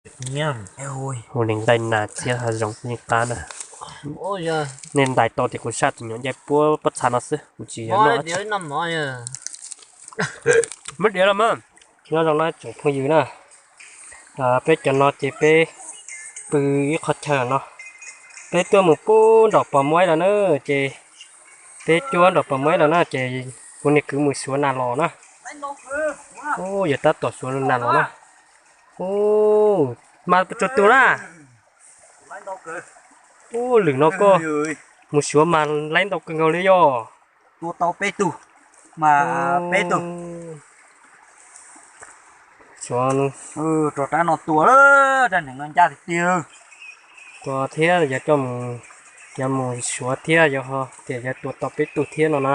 Hu li nqaij nas txhiab hav zoov yeej qab na. Nej ntais tau tias kuv saj tus nyuam ncaij puab pob txha no xwb, kuv tsis yog noj. Muab diav los mas. Nyob zoo na tsoom phooj ywg na, peb cov no ces peb pw ib qhov chaw no, peb tuaj mus pub nram Pos Muaib los na, ces peb cuab nram Pos Muaib los na, ces kuv niag kwv mus xyuas nas los na. Ub, yog tab tom xyuas nas los na. Ub, mas tsuag tug na. Ub, lwm no koj mus xyuas mas laib ntau kawg nkaus li yog. Tua tau peb tug, mas peb tug. Xyuas rau rab no tua, rab hneev no ncaj tiag tiag. Tua thiab yog coj mus, yog mus xyuas thiab yog tias yog tua tau peb tug thiab no na.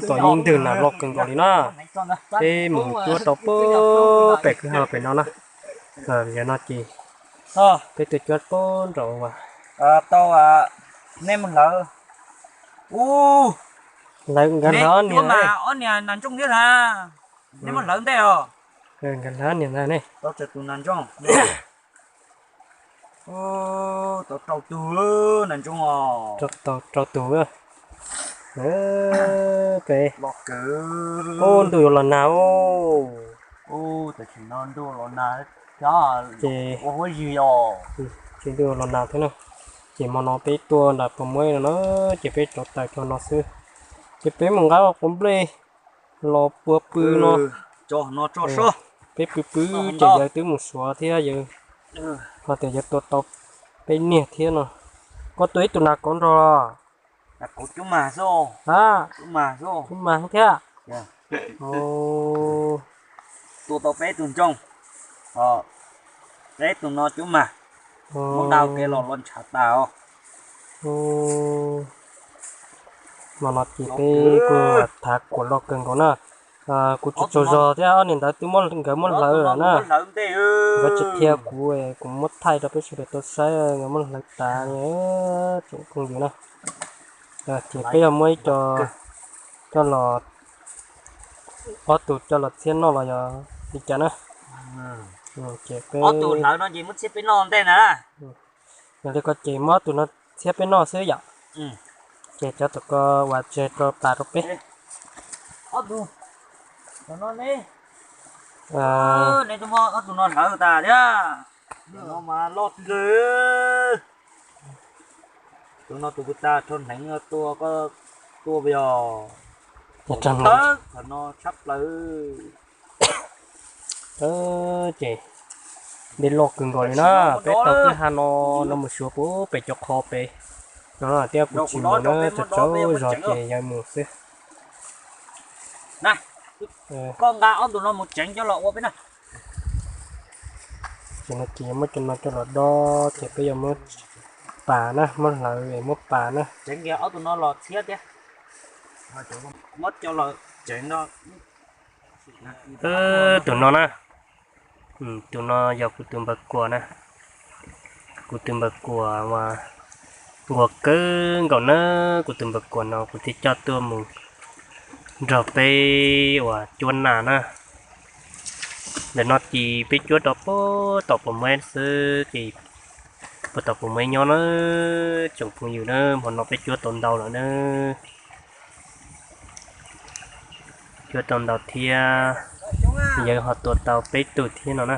Tom ib ntwg nas loj kawg nkaus li na. Peb mus cuab rau pem kwj ha pem no na. Yog no ces peb tuaj cuab pem nraum as. Tau, nej mus hlawv. Hlawv nkawd hlawv ob niag, ob niag nas ntsooj thiab na. Nej muab hlawv ntej os. Nkawd hlawv ob niag ntag ne. Tau txawm tus nas ntsooj. Tau rau tug nas ntsooj os. Tau rau tug. Peb, ub, ntuj yuav los nag os. Ub, tam sim no ntuj los nag, ces ua huab yig os. Ces ntuj los nag thiab na. Ces hmo no peb tuaj nram Pos Muaib no na, ces peb rauv taws rau no xwb. Ces peb mus nqa quav nplej los pua pw no. Peb pw pw ces yawg twb mus suav thiab yawg ho tias yawg tua tau peb niag thiab no. Koj tua ib tug nas kauv nrog los? Nas kauv cub mag xwb. Cub mag thiab. Tua tau peb tug ntsooj, peb tug no cub mag, muab nqa ua ke los los ntshav tas os. Hmo no ces peb kuj thav kuam loj kawg nkaus na. Kuv tsis tsaug zog thiab, ob niag ntawd twb muab, nkawd muab hlawv lawm na. Nkawd tsis qhia kuv, kuv muab thaij rau peb sawv daws tau saib, nkawd muab hlawv tas tsoom phooj ywg na. Ces peb yog muab ib co coj los, ob tug coj los txhiab noj los yog li cas na. Ces peb, ob tug hlawv no ces muab txhiab peb noj ntej na. Yog li ko ces muab ob tug no txhiab peb noj xwb yom. Ces cov tom ko uas tseg rau pas rau peb. Ob tug, ob tug no hlawv tas thiab. Tus no mas loj tiag. Tus no tus pw tas rho hneev tua, koj tua yog tawb qhov no tshab plaws. Ces dej loj kawg nkaus li na, peb tau kwj ha no, no mus suav puag pem cov qhov pem no thiab, kuv tsis mus na, tsaug tsaug zog ces yawg mus xwb. Koj nqa ob tug no mus tsev coj los ua peb na. Ces no ces muab cov no coj los dob ces peb yuav muab pas na, muab hlawv muab pas na. Tsev kiag ob tug no los txhiab thiab. Muab coj los tsev no. Tus no na, tus no yog kuv tus npawg Kuam na. Kuv tus npawg Kuam mas nquag kawg nkaus na. Kuv tus npawg Kuam no kuv thiaj coj tuaj mus nrog peb uas cuab nas na. Ntawm no ces peb cuab rau puag tom Pos Muaib xwb ces puag tom Pos Muaib nyob na, tsoom phooj ywg na, hmo no peb cuab tau ntau lawm na. Cuab tau ntau thiab, yawg ho tua tau peb tug thiab no na.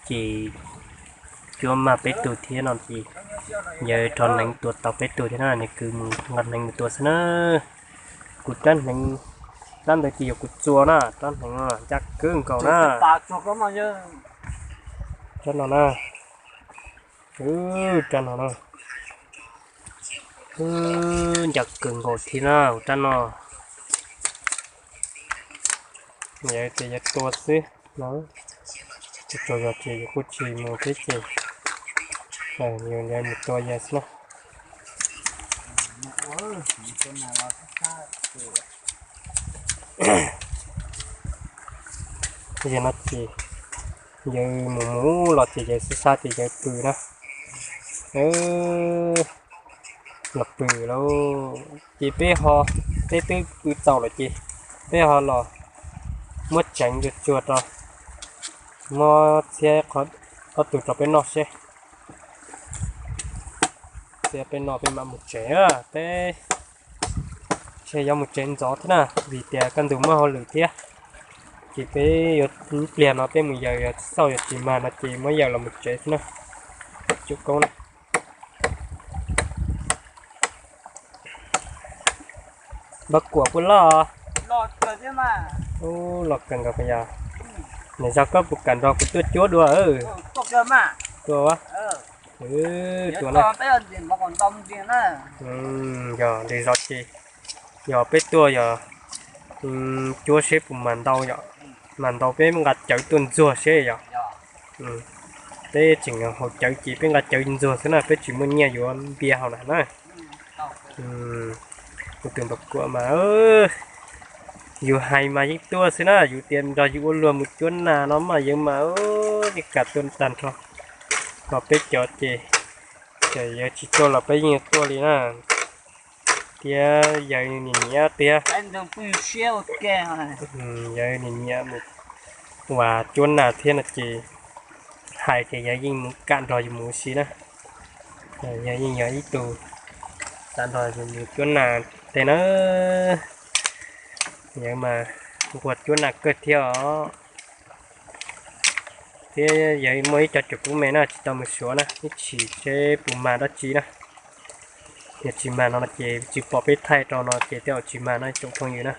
Ces cuab mag peb tug thiab no ces yawg rho hneev tua tau peb tug thiab na, nws kwv mus nqa hneev mus tua xwb na. Kuv rab hneev, rab ntawd ces yog kuv txua na, rab hneev no ncaj kawg nkaus na. Rab no na, rab no na, ncaj kawg nkaus thiab na, rab no. Yawg tias yawg tua xwb no, tsaug zog ces yawg kuj tsis mus thiab ces yawg mus tua yawg xwb na. Yog no ces yawg mus mus los ces yawg sab sab ces yawg pw na. Los pw lauj, ces peb ho, peb twb pw txaus lawm ces peb ho los muab tseev tsuag tsuag rau, muab txhiab ob tug rau peb noj seb. Txhiab peb noj peb mam mus tsev, peb ntshe yuav mus tsev ntxov thiab na, vim tias kaj ntug muaj hauj lwm thiab. Ces peb yuav, ib pliag no peb mus yaws, yog xauj yog tsis mag no ces muab yaws los mus tsev xwb na. Tsuj koob na. Npawg Kuam puas loj? Loj kawg nkaus yog. Nws zog koj puas kam nrog kuv tuaj cuab dua? Tuaj, tuaj na. Yog li zog ces yog peb tuaj yog cuab seb puas mag ntau yom, mag ntau peb nqa cawv tuaj ntxuag seb yom. Peb tseem haus cawv ces peb nqa cawv ntxuag xwb na, peb tsis muaj nyiaj yuav npias haus na na. Kuv tus Npawg Kuam mas yus hais mas yeej tuaj xwb na, yus tias nrog yus ua luag mus cuab nas no mas yawg mas yeej kam tuaj tag nrho. Ho peb cov ces, ces yawg tsis tuaj los peb yeej tuaj li na. Thiab yawg nim nyiam tiag, yawg nim nyiam mus ua cuab nas thiab no ces hais ces yawg yeej mus kam nrog yus mus ua si na. Yawg yeej yog ib tug kam nrog yus mus cuab nas tej na. Yawg mas nquag cuab nas kawg thiab os. Thiab yawg muaj ib co cuam kub me na tsis tau mus suav na, ib chim seb puas mag dab tsi na. Yog tsis mag no ces tsis pom peb thaij rau no ces tej zaum tsis mag no tsoom phooj ywg na.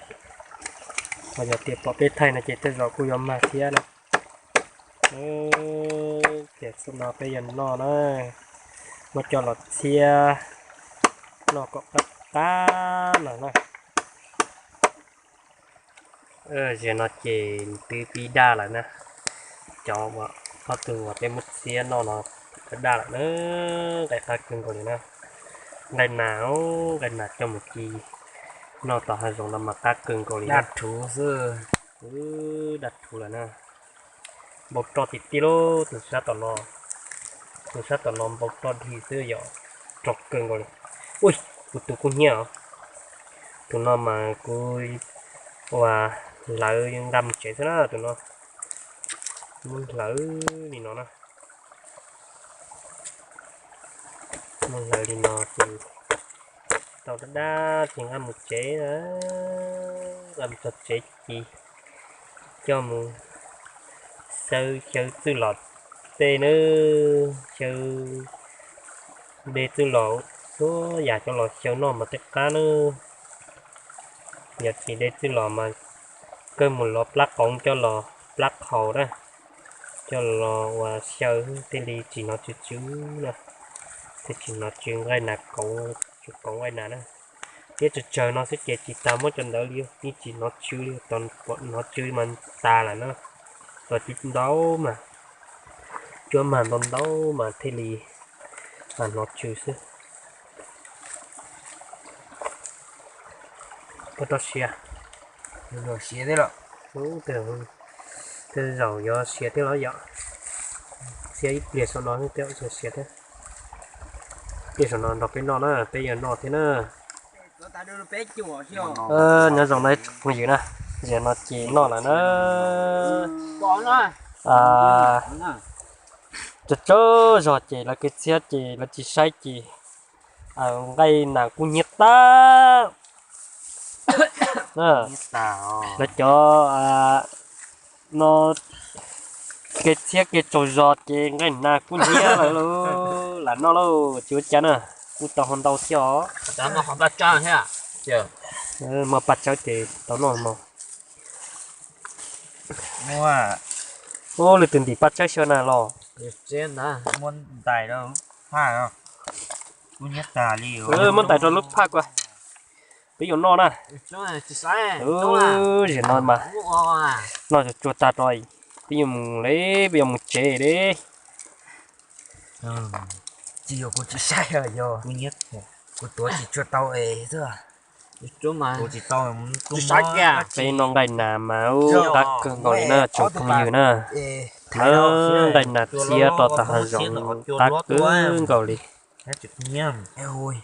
Ho yog tias pom peb thaij no ces tej zaum kuj yuav mag thiab na. Tiam sim no peb yuav noj na, muab coj los txhiab noj kom qab qab no na. Zaum no ces twb pib daj lawm na. Cov uas ob tug uas peb muab txhiab noj no twb daj lawm na. Nqaij qab kawg nkaus li na. Nqaij nas, nqaij nas coj mus ci noj tom hav zoov no mas qab kawg nkaus li na. Daj rhuv lawm na. Npau roj tiag tiag lauj, tus sab tom no, tus sab tom no npau roj dhig xwb yom, rog kawg nkaus li. Ui, kuv tus kub hnyiab os. Tus no mas kuv ua hlawv nqa mus tsev xwb na tus no. Muab hlawv li no na. Muab hlawv li no ces tau dab dab ces nqa mus tsev, nqa mus txog tsev ces coj mus xyaw, xyaw txwj lom tej na, xyaw de txwj lom txhua yam coj los xyaw noj mas tej qab na. Yog tsis de txwj lom mas kawg mus lov plab qoov coj los, plab qhaus na, coj los ua xyaw thiaj li tsis hnov tsw tsw na, thiaj tsis hnov tsw nqaij nas kauv, tsw kauv nqaij nas na. Thiab tsawg tsawg no xwb ces tsis tas muab cov ntawd li, yeej tsis hnov tsw li, hnov tsw mas tas lawm na. Tos tsis ntau mas, cuab mag ntau ntau mas thiaj li hnov tsw xwb. Puas tau siav? Siav thiab los? Tej zaum yuav siav thiab los yom. Txhiab ib pliag saum no thiab, siav thiab. Ib pliag saum no nrog peb noj na, peb yuav noj thiab na. Nyob zoo na tsoom phooj ywg na, zaum no ces noj lawm na. Tsaug tsaug zog ces lawv kev txhiab ces lawv tsis saib ces nqaij nas kub hnyiab tag. Lawv cov no kev txhiab kev tsaug zog ces nqaij nas kub hnyiab lawm lauj, lam noj lauj, tsis ua cas na, kuj tau hau ntau thiab os. Muaj paj tsawb ces tau noj mog. Ub, lwm tus ntim paj tsawb xyov na los. Muab ntais rau lub phaj ko, peb yuav noj na. Zaum no mas noj tsuag tsuag tag rau, peb yuav mus li, peb yuav mus tsev li. Tsis yog kuv tsis saib, yog kuv tuav tsis tsuag tau es xwb. Peb noj nqaij nas mas ub qab kawg nkaus li na tsoom phooj ywg na. Nqaij nas txhiab rau tom hav zoov qab kawg nkaus li.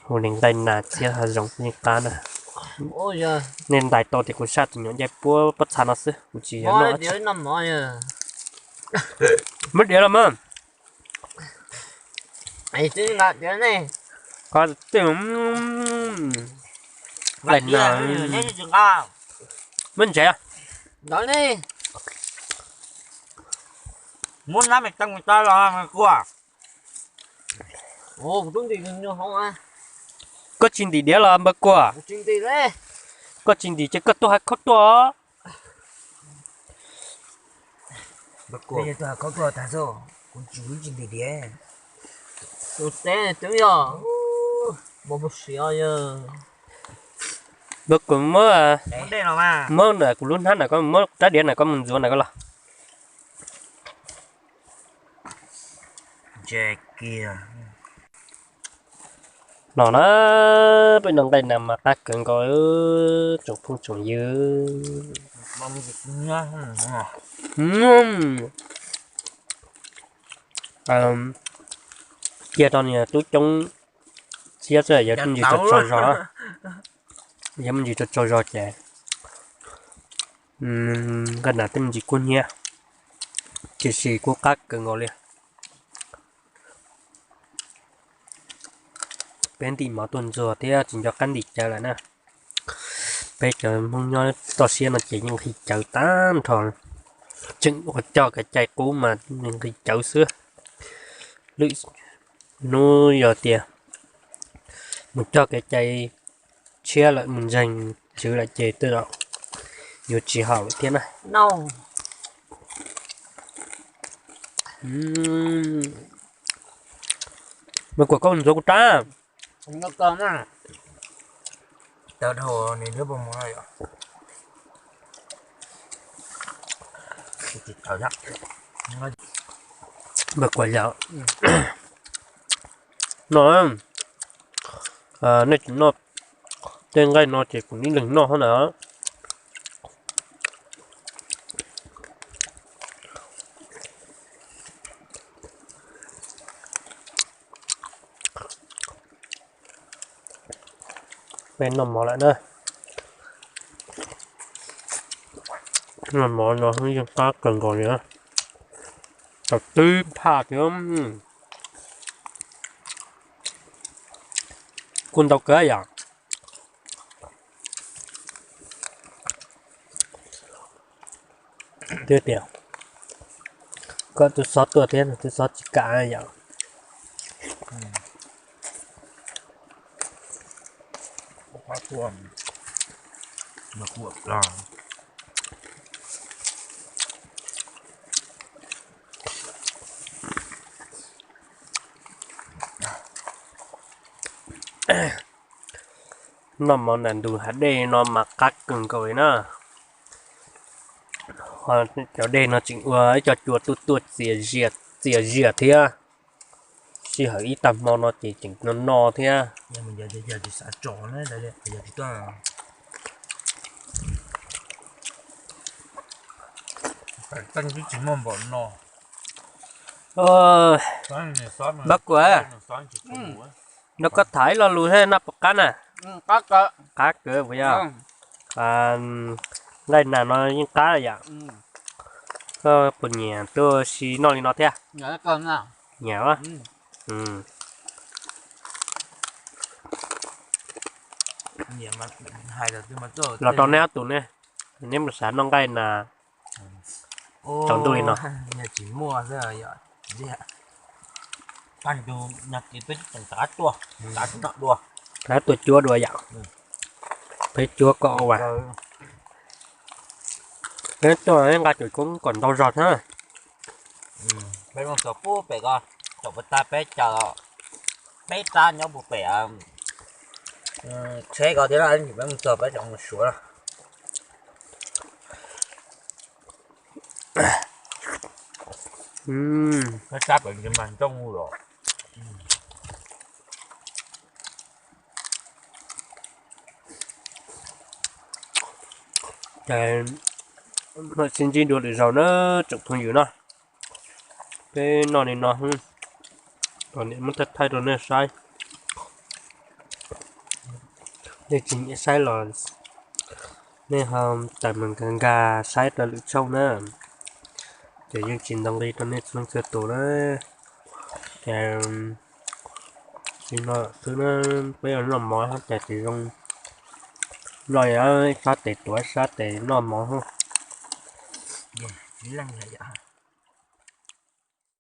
Hu li nqaij nas txhiab hav zoov yeej qab na. Nej ntais tau tias kuv saj tus nyuam ncaij puab pob txha no xwb, kuv tsis yog noj. Muab diav los mas. Muab ntsev. Muab nab me tau los kuj. Koj tsis ntim diav los npawg Kuam? Koj tsis ntim ces koj tuaj hais khaub tuaj. Npawg Kuam, muab, muab kuv lub hnab na, koj muab rab diav na, koj mus ntxuav na koj los. No na, peb noj nqaij nas mas qab kawg nkaus tsoom phooj tsoom ywg. Cia rau niag tub coob thiab xwb, yog me ntsis tsaug zog, yog me ntsis tsaug zog ces nqaij nas tej me ntsis kub hnyiab, tiam sis kuj qab kawg nkaus li. Peb ntim mov tuaj ntxuag thiab tsis nco qab ntim cawv lawm na. Peb cov Hmoob nyob toj siab no ces yeej nqhis cawv tag nrho, tseem ua coj kev cai qub mas nqhis cawv xwb. Lwm hnub yog tias mus coj kev cai tshiab lawm, mus ntseeg tswv lawm ces tej zaum yuav tsis haum lawm thiab na. Npawg Kuam, koj ntxuav kuv rab. Npawg Kuam yog, no, nej tsis noj tej nqaij no ces kuv ib leeg noj hab na. Peb noj mov lawm na. Noj mov no yeej qab kawg nkaus li, tau tib phaj thiab. Kuj ntau kawg yom. Twb tias kom tub xob tuaj thiab, tub xob tsis kam yom. Noj mov nram ntug hav dej no mas qab kawg nkaus li na. Cov dej no tseem ua ib co cua tuaj tuaj txias zias thiab. Sij hawm ib tag hmo no ces tseem no no thiab. Npawg Kuam, nrog koj tham ib lo lus thiab, noj puas qab na? Qab kawg puas yog? Nqaij nas no yeej qab yom. Koj puas nyiam tuaj si noj li no thiab? Nyiam. Los rau neb ob tug ne, neb mus xav noj nqaij nas tsaus ntuj li no. Rov qab tuaj cuab dua yom. Peb cuab kom ua, peb tuaj nqa cov koob kom ntau zog thiab. Peb mus txog pub pem ko, thaum peb tag peb caw peb rab nyob puag pem tsheb ko thiab, peb mus txog peb cov mus suav. Ces mam sib ntsib dua lwm zaus na tsoom phooj ywg na. Peb noj li no, niam muab thaij thaij rau nej saib. Nej tsis nyiam saib los nej ho tawm mus nkag nkag saib rau lwm tshooj na, ces yeej tsis ntaus nqi rau nej txhua leej txhua tus na. Ces li no xwb na, peb yuav noj mov hab ces tsis zoo noj, sab tes tuav sab tes noj mov hab. Tsis leej lawm yom.